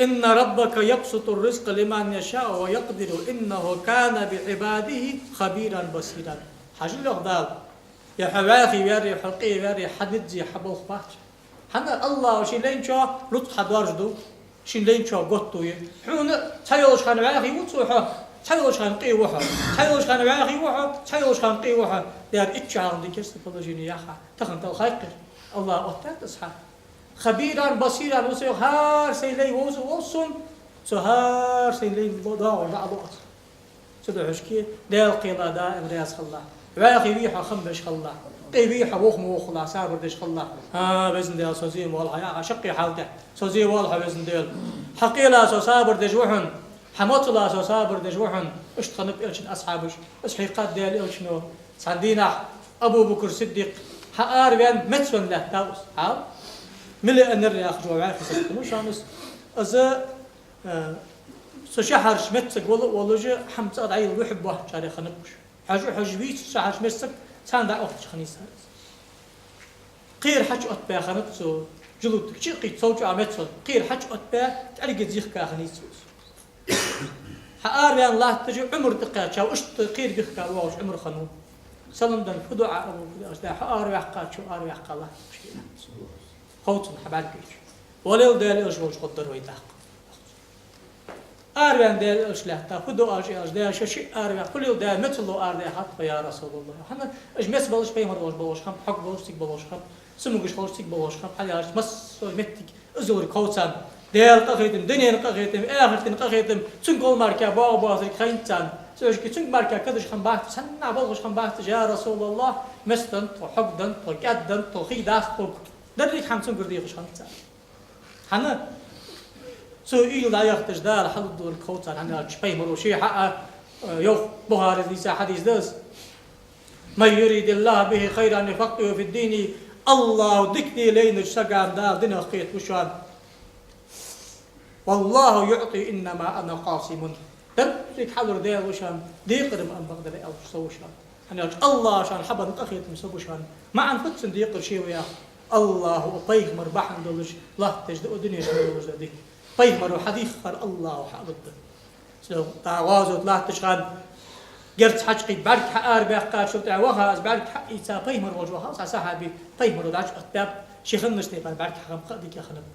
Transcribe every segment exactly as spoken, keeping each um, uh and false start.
إن ربك يبسط الرزق لمن يشاء ويقدر إنه كان بعباده خبيرا بصيرا. Хьажал, йоах Дала, е хьо вӀаьхий ваьрий, хьо къе ваьрий, хьа низ, хьа болх бац. ХӀана? АллахӀа ший лайначоа рузкъа хьадоаржаду, ший лайначоа готта ва. Хьона цхьайолча хана вӀаьхий ва цо хьо, цхьайолча хана къе ва хьо, цхьайолча хана вӀаьхий ва хьо, цхьайолча хана къе ва хьо. Дера итт шу хьалха дикагӀа са положени яха, тахан тӀаккха хайкхар. АллахӀа оттадаьд из хьа. خبيرا بصيرا ва со, йоах, хӀара сайна лай вовзаш вола сона, цо хӀара сайна лай доагӀаш дӀа а лу аз. Цудухьа шоашка Даьла кхела даим раьза хилалахь. ВӀаьхий вий хьо, хам беш хилалахь. Къе вий хьо, вох ма воххалахь, сабар деш хилалахь. ХӀа, Везан Даьла, со зе ма валахь, яха шаккхе хьал тӀа. Со зе ма валахь, Везан Даьла. Хьа кхела со сабар деш ва хьона, хьа моцала со сабар деш ва хьона. Иштта хиннаб Элчан асхьабаш. Из хьийхад Даьла Элчано. Цхьан дийнахьа Абу Бакр Сиддикъ хьаараваьнна, мецвенна лаьттав из. Хьал? Миллионер яхаш вола вӀаьхий саг хиннав шоана из. Из, э, цу шахьарча меттага вала а волаш, хӀама цӀагӀа дӀаяла вихьа боацачарех хиннаб уж. Хьожаш, хьожаш вийцар шахьарча меттага, царна дӀаохташ хиннай цар из. Кхера хьачуоттабаь хиннаб цо, жулуттага чу а кхийтта, сов чу а мецвенна, кхера хьачуоттабаь, тӀергиз йихка хиннай цо из. Хьаараваьнна латташ Ӏумар тӀакхаьчав, иштта кхера бихка воагӀаш Ӏумар хиннав. Салам денна, фу ду Ӏа, Абу Бакр, аьлча, да, хьо араваьккхача, араваьккха латташ. Ховцам хьа бӀаргайча. Валел, Даьла Элча волча гӀоргдар вай тӀаккха. Араваьнна Даьла Элча лаьтта, фу ду аьлча, аьлча, да, шо шиъ араваьккха, хулил да, мецало арадаьхад тхо, я РасулаллахӀ. ХӀана, уж меца болаш пайхамар волча болаш хиннаб, хьога болаш цига болаш хиннаб, цамогаш хилча цига болаш хиннаб, хьаяьлча, массо а моттиг из йолга ховш царна. Даьла къахетам, дунен къахетам, ахартен къахетам, цунга гӀолла мара боагӀа боацарг хайнад царна. Цу шоашка цунга мара кадаш хиннабац, цхьаннахьа балхаш хиннабац, я РасулаллахӀ, меца деннад тхо, хьога деннад тхо, кӀаьда деннад тхо, хий дац тхога. Деррига хӀама цунгара дехаш хиннад царна. ХӀана? Цо уйла дӀаяхийташ Дала хьалургдолга ховш царна, хӀана аьлча пайхамаро ше хьа а, э, йоах, Бухарес дийца хьадис да из. من يرد الله به خيرا يفقهه في الدين. АллахӀа дика де лайнача сага Дала динах кхетаду шоана. والله يعطي إنما أنا قاسم. Деррига хьалур Даьла ва шоана, декхар ма ам бакъдар аьлча со ва шоана. ХӀана аьлча АллахӀа шоана хьабенна къахетам со ба шоана. МаӀан фуд цун декхар ше ва яхар? АллахӀа пайхамар бахьан долаш латташ да укх дунен чу мел долаш да дика. Пайхамаро хьадийхар АллахӀа хьалургда. Цу дӀа гӀазот латтача хана герз хьачукхийтта бӀарг хьаарабаьккхачул тӀехьагӀа ваха, из бӀарг хьаийца пайхамар волча ваха цхьа сахьаби, пайхамаро дӀачуоттабаьб, ше хиннача тайпара бӀарг хьахиннаб, кхы а дика хиннаб.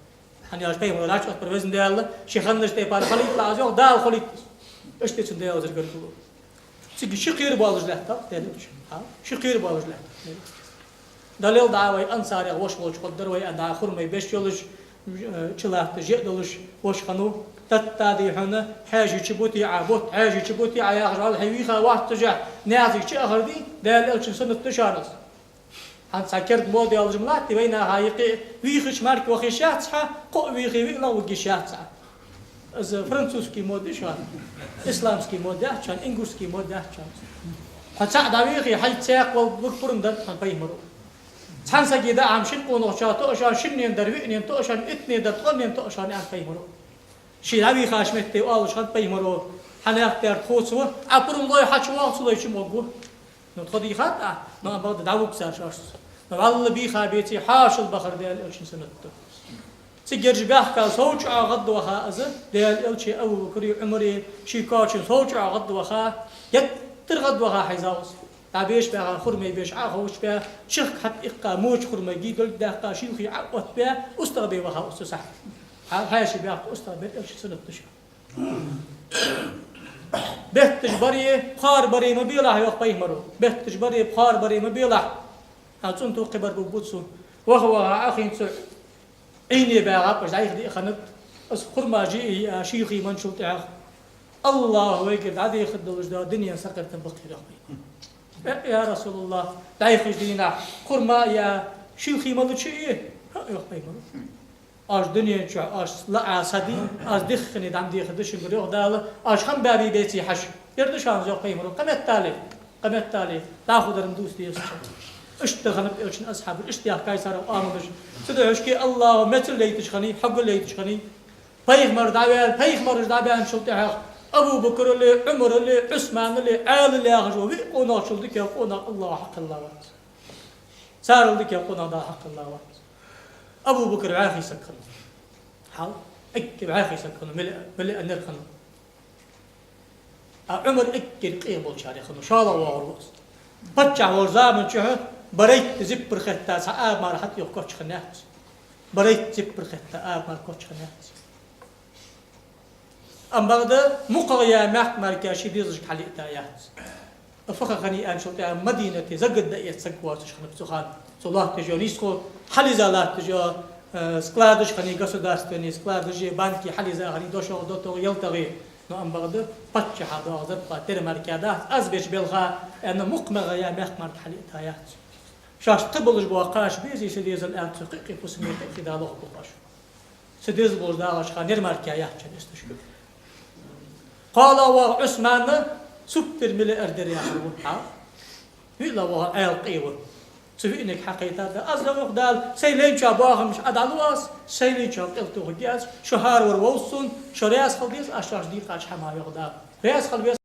ХӀана аьлча пайхамаро дӀачуоттабар Везан Даьла, ше хиннача тайпара хилийта аз, йоах, Дала хилийта из. Иштта цунна Даьла озар гаргало. Цига ши кхера болаш лаьттав Даьла Элча. ХӀа? Ши кхера болаш лаьттав Даьла Элча. Далил да вай ансарех воша волча гӀоргдар вай, а да хурмай беш йолаш, э, чулатташ жиъ долаш воша хиннав. Таттади хьона хьаьжий чу бутий Ӏа, бутт хьаьжий чу бутий Ӏа яхаш валла хье вийха вац цу жахь, наьсарга чу ахар дий, Даьла Элчан суннат да шоана из. ХӀанз цхьа керда мода йолаш ма латт вайнаха юкъе, вийхача мара ваха йиш яц хьа, кхоъ вийхе виълагӀа вуга йиш яц хьа. Из французский мода я шоана, исламский мода яц шоана, ингушский мода яц шоана. Хьо цхьаъ дӀавийхе, хьайца цхьаккха вала вуга пурам даргда хьона пайхамаро. Цхьан сага даа хӀама шин къонахчоа тоъаш, шиннена дар виънена тоъаш, иттанена дар ткъоаннена тоъаш, аьннад пайхамаро. Ше дӀавийхача метте оалаш хиннад пайхамаро: хьа наьха тӀера тхоца ва, Ӏа пурам лой, хьачу воагӀа, цу лай чу ма гӀоргва. Ну, тхо дийхад Ӏа, ну, ам бакъда дӀавуг цар шоашца. Ну, валла бийха беций, хьоашал бахар Даьла Элчан суннат да. Цига ераш баьхкача сов чу гӀадваха из, Даьла Элчеи Абу Бакри Ӏумари ший кочан сов чу гӀадваха, геттара гӀадваха хьийзав из. ДӀабеш баьха хурмай беш Ӏоховшабаь, чехка хьатӀаиккха, моча хурмай гий долга даьккха, ший юхе Ӏооттабаь, устагӀа бе ваха из цу сахьте. Хьа-, хьаьша баьхка устагӀа бер Элчан суннат да шоана. Бетташ баре, пхоарабаре ма белахь, йоах пайхамаро. Бетташ баре, пхоарабаре ма белахь. А цӀун тӀа кхыбар бу-, бувц цо. Ваха-ваха Ӏохайна цо Ӏийне баьгӀаб, уж дӀайха диъ хиннад. Из хурма жиъ а ший юхе менначул тӀехьагӀа: АллахӀа вайгара дӀадехаргдолаш дола дунен сакъердам ба-кх ер, йоах пайхамаро. Э, я РасулаллахӀ, дӀайхача дийнахьа хурма а яь ший юхе мала чу ийе? ХӀаъ, йоах пайхамаро. Оаш дунен чу, оаш лаа са дий, аз диххе дӀа ма дехаргда шугара, йоах Дала, оаш хам баьбий беций хьажа. Ер да шоана из, йоах пайхамаро, кхы меттел, кхы меттел, дӀахо дар ма дувца дезаш. Иштта хиннаб Элчан асхьабаш, иштта яхкай цар оамалаш. Цудухьа шоашка АллахӀа мецал лайташ хиннай, хьогал лайташ хиннай. Пайхамар дӀаваьнна, пайхамараш дӀабаьнначул тӀехьагӀа Абу Бакрали, Ӏумарали, Ӏусманали, Ӏаьлали яхаш вола виъ къонахчул дикагӀа къонах АллахӀа хьакхелла вац. Царел дикагӀа къонах Дала хьакхелла вац. Абу Бакр вӀаьхий саг хиннав. Хьал? Эггара вӀаьхий саг хиннав, милли-, миллионер хиннав. А Ӏумар эггара къе болчарех хиннав, шоллагӀа воагӀар ва из. Паччахь волча заман чухь барайтта зиппар хетта цхьа аба мара хьатӀаювха кочча хиннаяц. Барайтта зиппар хетта аба мара кочча хиннаяц. Амма бакъда мукъагӀа яь мехка мара ший дезалашка хьалъийтаяц. Фу ха хиннай аьнначул тӀехьагӀа Мадинате закат дӀаэца саг воацаш хиннав цу хана. Цу латташ йола нийсхо, хьалъийца латташ йола, э, складаш хиннай, государственный складаш, банки хьалъийца хиннай, дошогӀа, дотагӀа, ялтагӀа. Но амма бакъда паччахьа доагӀа зарплата тера мара дац, аз беча белха, аьнна, мукъагӀа яь мехка мара хьалъийтаяц. Шоашта кхы болаш бола кхаш безий са дезал аьнна, цу кхы-кхы фусаме кхы-кхы далух бу кхаш. Са дезал болаш дагӀаш хиннар мара яьчча эсташ хӀу. КхоалагӀа воагӀа Ӏусман супермиллиардер яхар ва хьа. ВиълагӀа воагӀа Ӏаьла къе ва. Цу виънага хьакхайкар да: аз дагӀох, Дала, сай лайначоа бахамаш Ӏа дӀалу аз, сай лайначоа къел тохаргья аз, шо хӀаравар вовз сона, шо раьза хила деза, аз шоашта дийкъача хӀамах, йоах Дала. Раьза хила веза